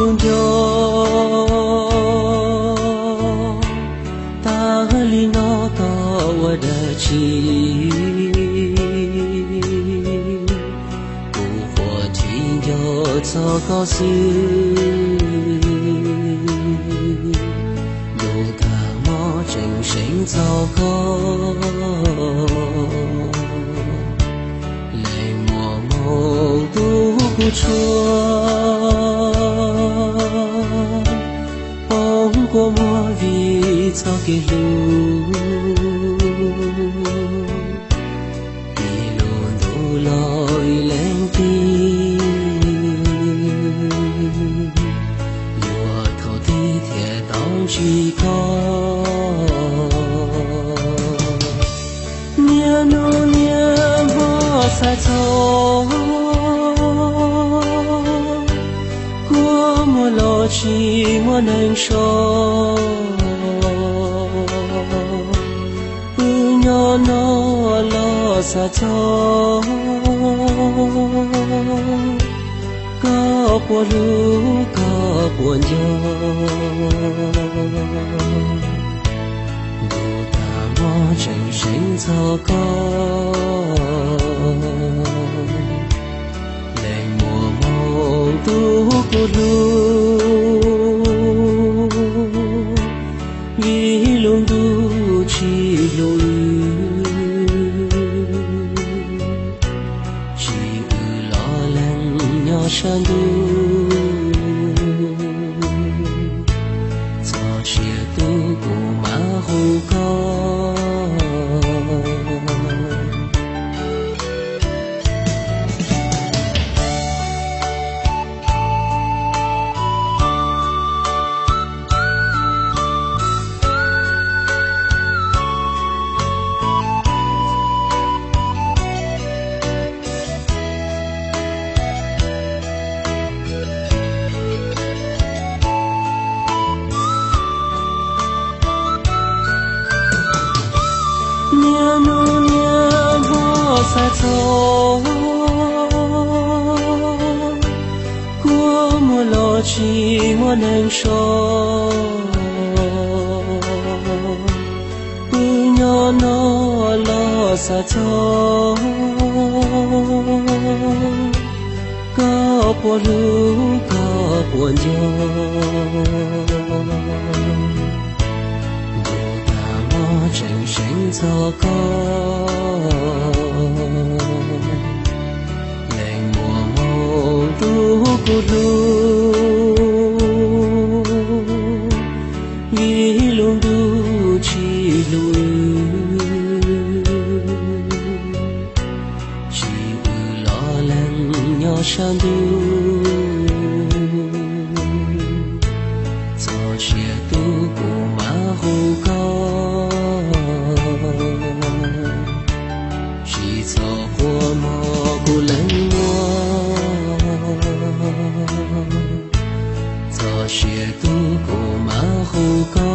Lub nco tag li no koj ua dab tsi? Kuv quaj thiab nco txog koj xwb. Ntuj tag hmo tseem seev txog koj. Leej muaj hmoo tu kuv tshuaj, poob kua muag vim txoj kev hlub. Ib lub ntuj los ib leeg twg, yuav thaum twg thiaj tau ntsib koj? Niaj hnub niaj hmo xav txog, kua muag los tsis muaj neeg so. Wb nyob no los xav txog koj puas hlub koj puas nco. Ntuj tag hmo tseem seev txog koj. Leej muaj hmoo tu kuv hlub, vim lub ntuj tsis hlub wb. Tsis kwv los leej nyob sab ntuj, txog sia tub kuv mam hu koj. Niaj hnub niaj hmo xav txog, kua muag los tsis muaj neeg so. Wb nyob no los xav txog koj puas hlub koj puas nco. Ntuj tag hmo tseem seev txog koj. Leej muaj hmoo tu kuv hlub, vim lub ntuj tsis hlub wb. Tsis kwv los leej nyob sab ntuj, txog sia tub kuv mam hu koj. Tsis txhob quaj mog kuv leej muam, txog sia tub kuv mam hu koj.